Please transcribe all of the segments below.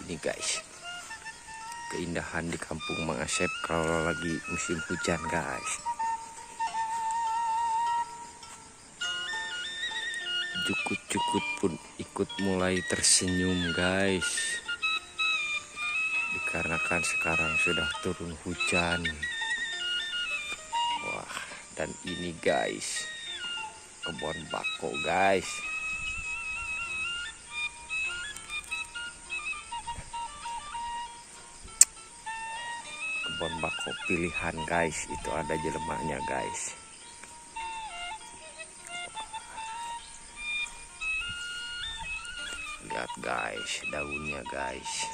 Ini guys, keindahan di kampung Mang Asep kalau lagi musim hujan guys. Jukut-jukut pun ikut mulai tersenyum guys, dikarenakan sekarang sudah turun hujan. Wah, dan ini guys, kebun bako guys. Kebun bako pilihan guys, itu ada jelemanya guys. Lihat guys, daunnya guys,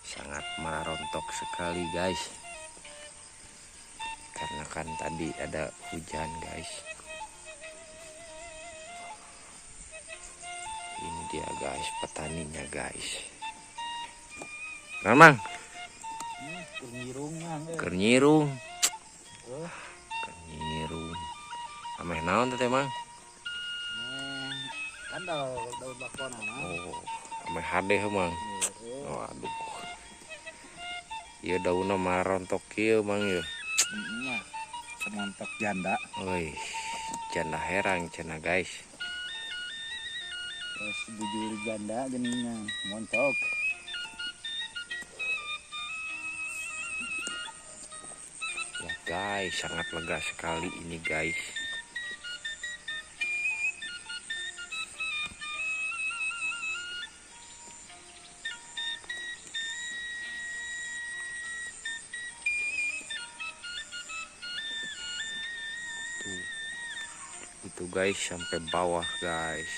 sangat merontok sekali guys, karena kan tadi ada hujan guys. Ini dia guys, petaninya guys. Mamang, keur nyirung, keur nyirung. Ameh naon teh Mang? Kan daun bakona. Oh, ameh hade Mang. Waduh. Ieu daunna marontok kieu Mang ieu. Nya, semontok janda. Woi, janda herang cenah guys. Terus bujur janda geuningan montok. Ya guys, sangat lega sekali ini guys. Tuh, itu guys sampai bawah guys.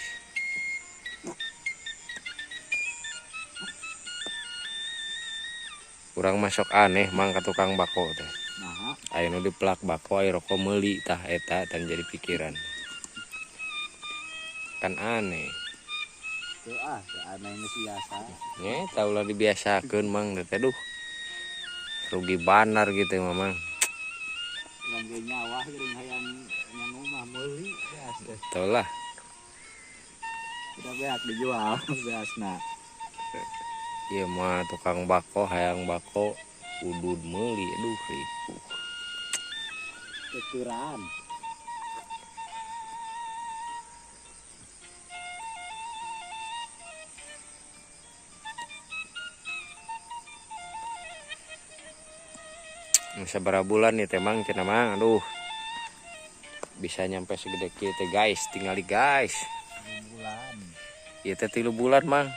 Kurang masuk aneh mang ka tukang bako teh. Aya nu dipelak bako aya rokok meuli tah eta tan jadi pikiran. Kan aneh. Teu ah, aneh geus biasa. Nya eta ulah dibiasakeun mang teh duh. Rugi banar gitu mamang. Urang ge nyawah geuring hayang nyangu mah meuli beas teh. Teu lah. Udah beak dijual beasna. Ieu mah tukang bako hayang bako udud meuli aduh ripuh. Kekurangan. Sabaraha bulan nih teh Mang cenah Mang, aduh. Bisa nyampe segede kieu teh guys, tingali guys. 3 bulan. Ieu teh 3 bulan Mang.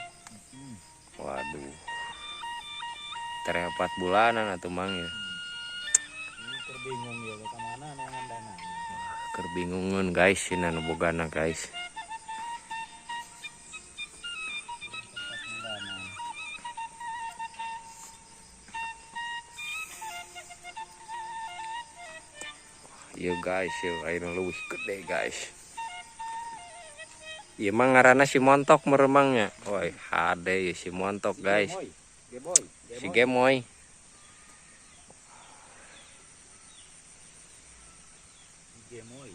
Waduh. Tere 4 bulanan atuh Mang ya. Keur bingung ya ka mana neangan dana. Keur bingungeun guys cenah nu bogana guys. Iya guys, yo ayeuna leuwih gede guys. Ieu mah ngaranna si montok meremangnya. Woi, hade si montok guys. Gemoy, si gemoy. Gemoy.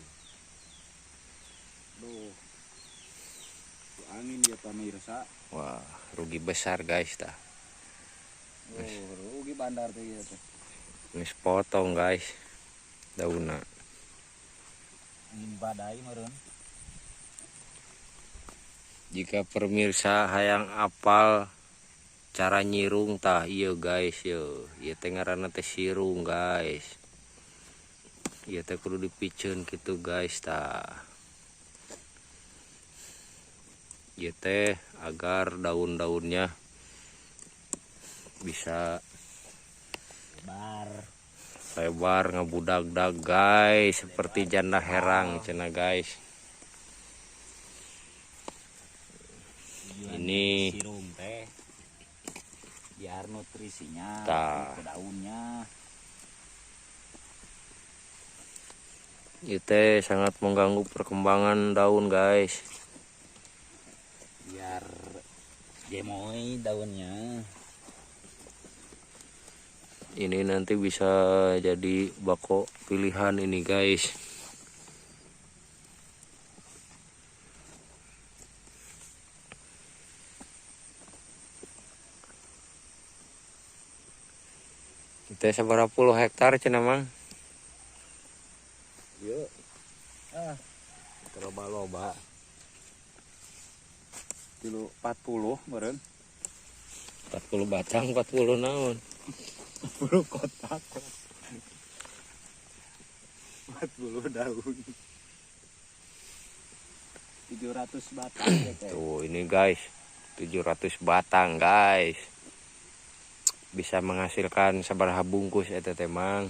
Duh. Angin ya pamirsa. Wah, rugi besar guys tah. Oh, rugi bandar teh ieu teh. Geus potong guys. Daunna. Angin badai meureun. Jika pemirsa hayang apal cara nyirung tah ieu guys yeuh. Ieu teh ngaranna teh sirung guys. Ieu teh kudu dipiceun kitu guys tah. Ieu teh agar daun-daunnya bisa lebar. Lebar ngebudag-dag guys, seperti janda herang cenah guys. Ini sirung teh biar nutrisinya tah ke daunnya. Itu teh sangat mengganggu perkembangan daun guys. Biar gemoy daunnya. Ini nanti bisa jadi bako pilihan ini guys. Itu sabaraha puluh hektar cenah, Mang? Yuk. Ah. Loba-loba. 40 meureun. 40 batang, 40 naon? 40 kotak. 40 daun. 700 batang ya, teh. Tuh, ini guys, 700 batang guys. Bisa menghasilkan sabaraha bungkus eta teh, Mang?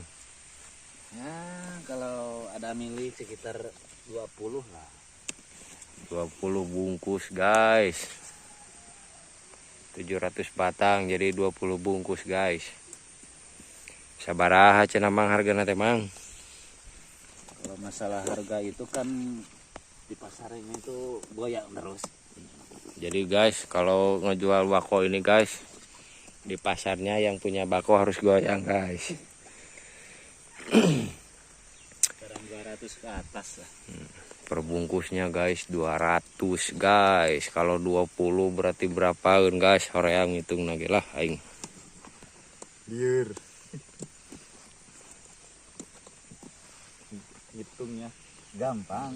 Ya, kalau ada milik sekitar 20 lah. 20 bungkus guys. 700 batang jadi 20 bungkus guys. Sabaraha cenah, Mang, hargana teh, Mang? Kalau masalah harga itu kan di pasarnya itu goyang terus. Jadi guys, kalau ngejual bako ini guys, di pasarnya yang punya bako harus goyang guys. Sekarang 200 ke atas lah. Perbungkusnya guys 200 guys. Kalau 20 berarti berapaan guys? Hoream ngitung lagi lah aing. Liur. Hitungnya gampang,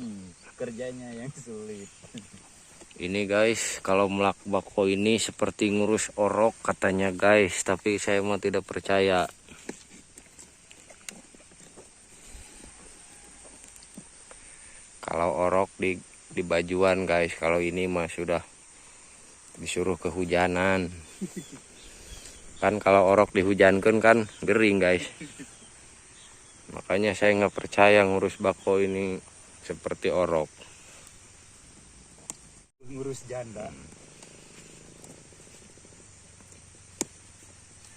kerjanya yang sulit. Ini guys, kalau melak bako ini seperti ngurus orok katanya guys, tapi saya mah tidak percaya. Kalau orok di bajuan guys, kalau ini mah sudah disuruh kehujanan. Kan kalau orok dihujankan kan gering guys. Makanya saya nggak percaya ngurus bako ini seperti orok. Ngurus janda.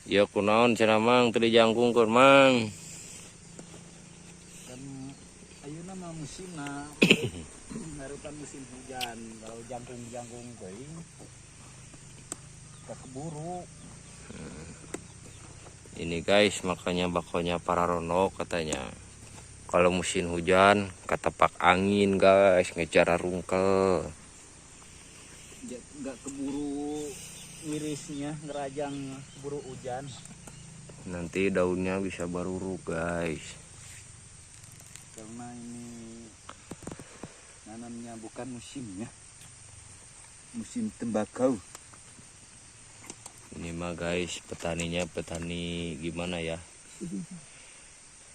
Ya kunaon cenah, Mang, teu dijangkungkeun, Mang? Kan ayeuna mah musimna ngarupan musim hujan, kalau jangkung-jangkung teuing keburu. Ini guys, makanya bakonya para rono katanya. Kalau musim hujan ketepak angin guys, ngejar rungkel. Nggak keburu mirisnya, ngerajang keburu hujan. Nanti daunnya bisa baruruk guys. Karena ini nanamnya bukan musimnya, musim tembakau. Ini mah guys, petaninya petani gimana ya?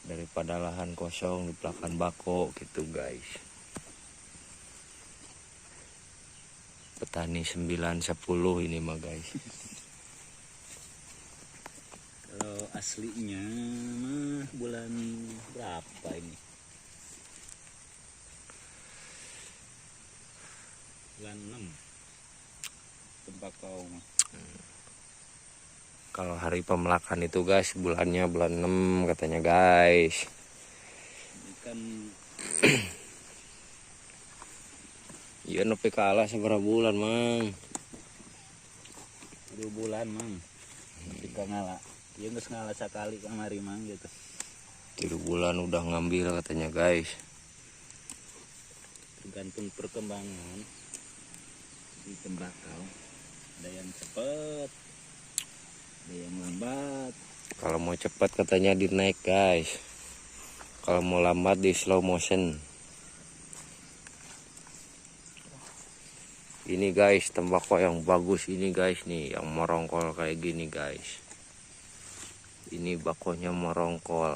Daripada lahan kosong dipelakan bako gitu guys. Petani 9-10 ini mah guys. Kalau aslinya mah bulan berapa ini? Bulan 6 tembakau mah. Kalau hari pemelakan itu guys, bulannya bulan 6 katanya guys. Ini kan iya nepi ka alas seberapa bulan, Mang? 2 bulan, Mang. Nepi ka ngala. Ieu geus ngala sakali kamari, Mang, gitu. 3 bulan udah ngambil katanya guys. Tergantung perkembangan di tembakau. Ada yang cepet, ada yang lambat. Kalau mau cepat katanya dinaik guys. Kalau mau lambat di slow motion. Ini guys tembakau yang bagus ini guys nih, yang merongkol kayak gini guys. Ini bakonya merongkol.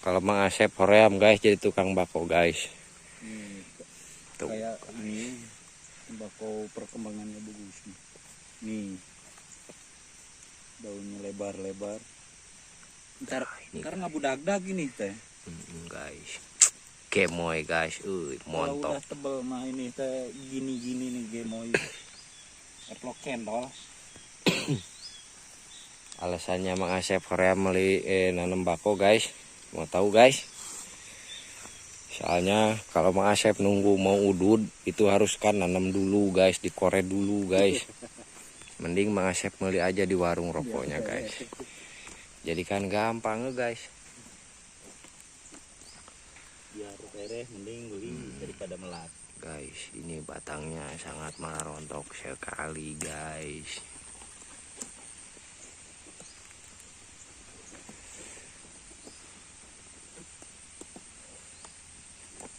Kalau Mang Asep hoream guys jadi tukang bako guys. Tuh. Kayak ini tembakau perkembangannya bagus nih. Nih daunnya lebar-lebar. Ntar, Nah, ini ntar ngabudagdag ini teh. Guys. Gemoy guys, Kalau montok. udah tebel mah ini teh gini-gini nih gemoy. Eplok cendol. Alasannya Mang Asep hoream beli nanam bako guys. Mau tahu guys? Soalnya kalau Mang Asep nunggu mau udud itu harus kan nanam dulu guys, dikore dulu guys. Mending Mang Asep beli aja di warung rokoknya guys. Jadi kan gampang guys. Biar tereh mending beli daripada melak. Guys, ini batangnya sangat merontok sekali guys.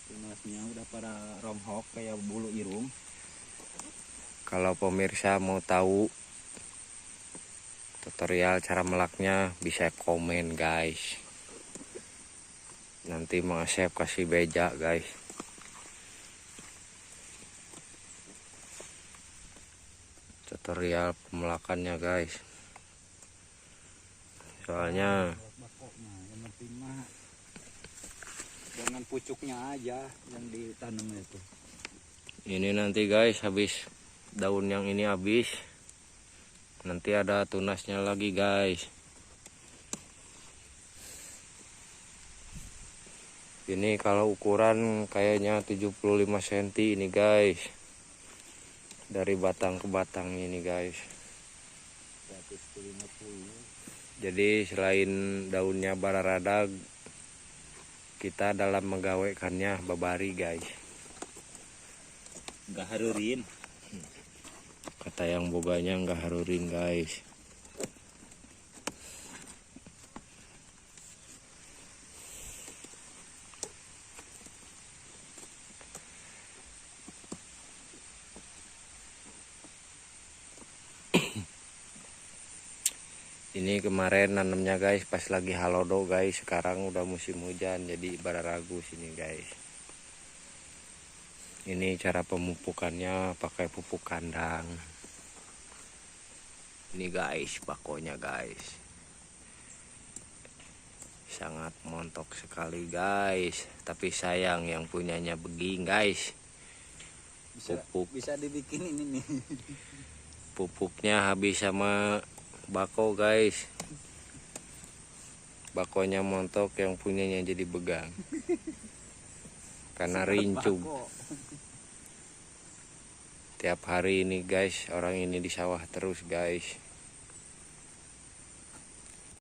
Tunasnya udah pada ronghok kayak bulu irung. Kalau pemirsa mau tahu tutorial cara melaknya bisa komen guys. Nanti Mang Asep kasih beja guys. Tutorial pemelakannya guys. Soalnya yang penting mah jangan pucuknya aja yang ditanam itu. Ini nanti guys habis daun yang ini habis, nanti ada tunasnya lagi guys. Ini kalau ukuran kayaknya 75 cm ini guys. Dari batang ke batang ini guys. 150. Jadi selain daunnya bararadag, kita dalam menggawekannya babari guys. Nggak harurin. Kata yang boganya nggak harurin guys. Ini kemarin nanamnya guys pas lagi halodo guys, sekarang udah musim hujan jadi bararagu sini guys. Ini cara pemupukannya pakai pupuk kandang. Ini guys bakonya guys. Sangat montok sekali guys, tapi sayang yang punyanya beging guys. Bisa, pupuk bisa dibikin ini nih. Pupuknya habis sama bako guys. Bakonya montok, yang punyanya jadi begang karena rincung. Tiap hari ini guys, orang ini di sawah terus guys.